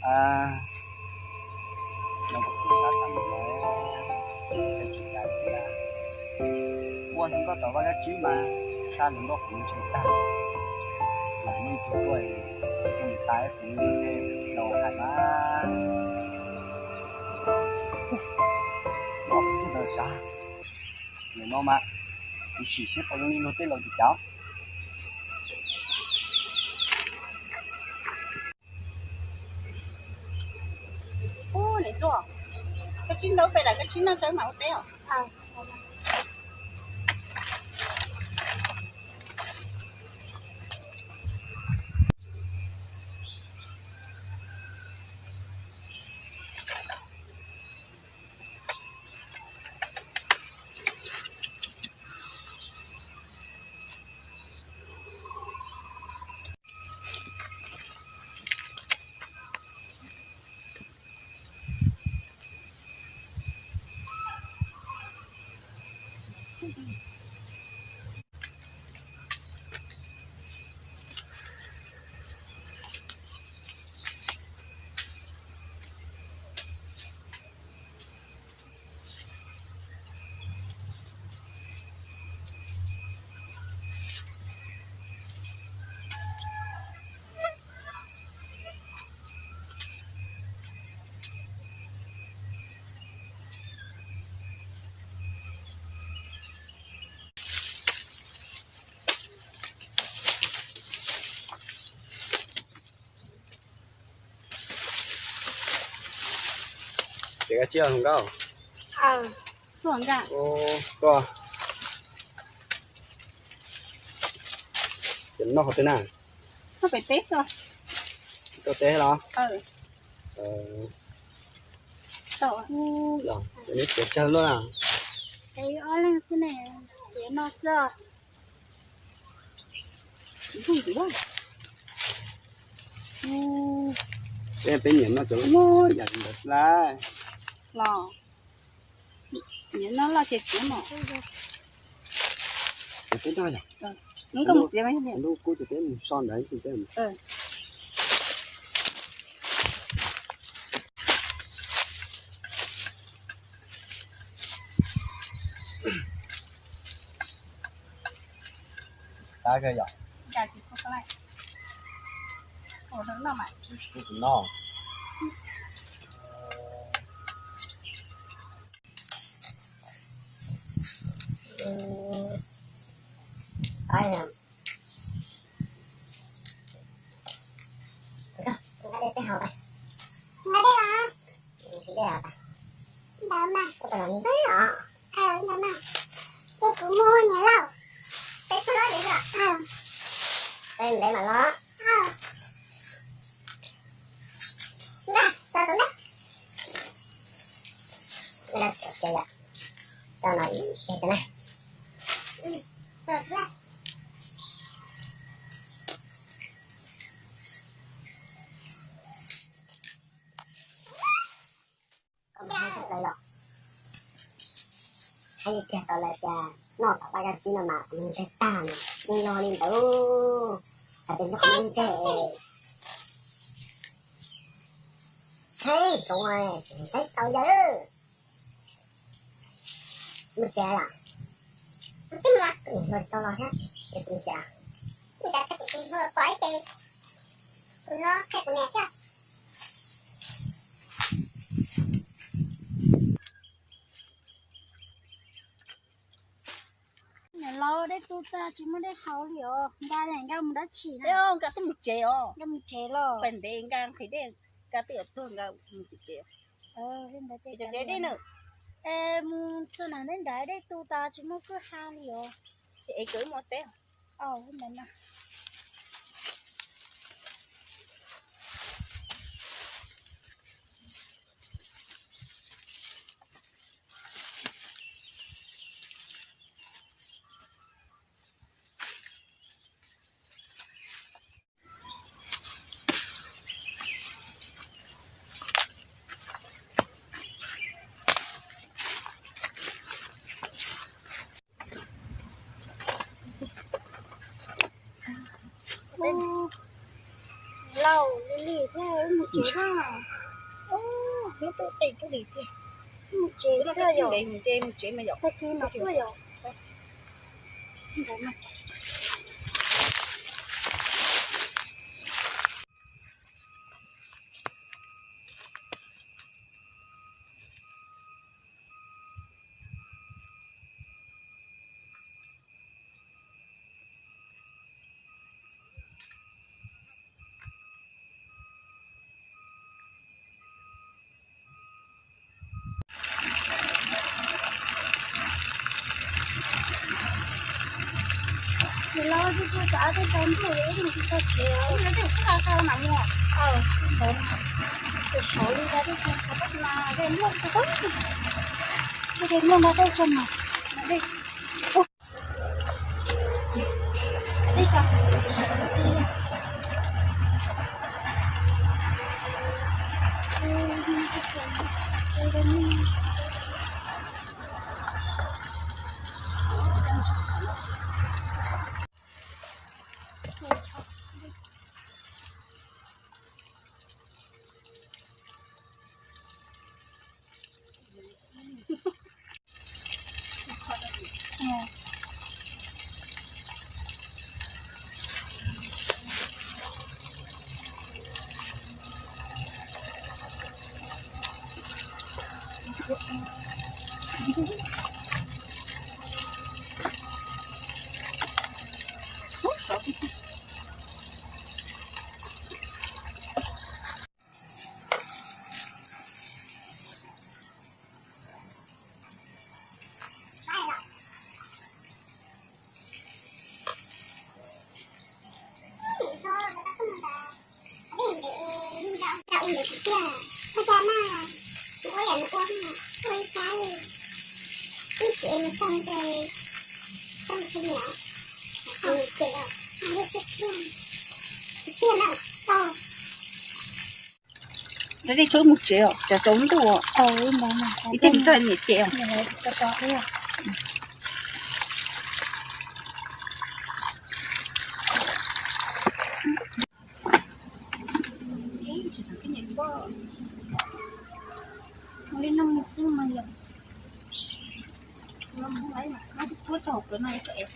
Ua hnub nkauj tom vaj kab tsib mas xa nws nkauj kuv ntshe tag. Mas nws tus tuaj, coj mus xa ib tus los hais mas. Ua tus ntawd sav, nim no mas kuv sim seb puas zoo li luag tej laus tus cawv. Ub, niam hluas, koj tsib ntawv pem lawm, koj tsib noj tso mam ua teb os. Ces koj tsib hluas nkauj. Koj txiv noj qhov twg na? Koj teb los? Neb txiav tsawg luaj na? Ob leeg xwb ne, txiav no xwb. Peb nyiam noj cov loj yam li ntawd xwb lauj. Los, nyiam noj loj ces txiav mas. Txiav peb noj yom. Hnub kub ces peb mus so ntawd xwb peb. Tab kawg yom. Kuv tus noj. Ntawd mas, ntawd mas, ces kuv mus niam lauj. Ntev mam los. Ntag, txog tus neb. Tso no ib teg na. Koj mus hais rau lawv los? Hais tiag rau lawv tias noj tom vaj kab tsib no mas kuv ntseg tag, nws li no li ntawd. Xav tias nws ntseg. Saib tsoom, tsis saib tau yawg. Mus tsev lawm. Mus tsev los thiab, es kuv tsev. Mus tsev, kuv tus hluas pom ib ce, kuv hluas qhia kuv niam thiab. Niam laus, dej tu tas tsis muaj dej haus li os, nkag li nkag mus dab tsi na? Nkag twb mus tsev os. Nkag mus tsev los? Pem ntev nkag nqhis dej, nkag twb yuav tuag nkag mus tsev. Cov tsev dej na. Es mus txog nram neb nrad dej tu tas tsis muaj kwj ha li os. Es kawg mus teb. Mus tsev na. Hnub tuaj tej kub li tiag. Mus tsev xwb yom. Tag kis mam tuaj yom. Nws los tsis tau txav tej tau ntuj, ib tug tsis tau tsev, ib tug tsis tau tau na mus. Tus saud li ra tej tsev, tab sis mas dej mloog tau, dej mloog tau tej tsev mas. Rau dej tso mus tsev os, tsam tsaus ntuj. Ib teg tso niam cem os. Li no xwb mas yog, no tsuab tso hauv plawv no es.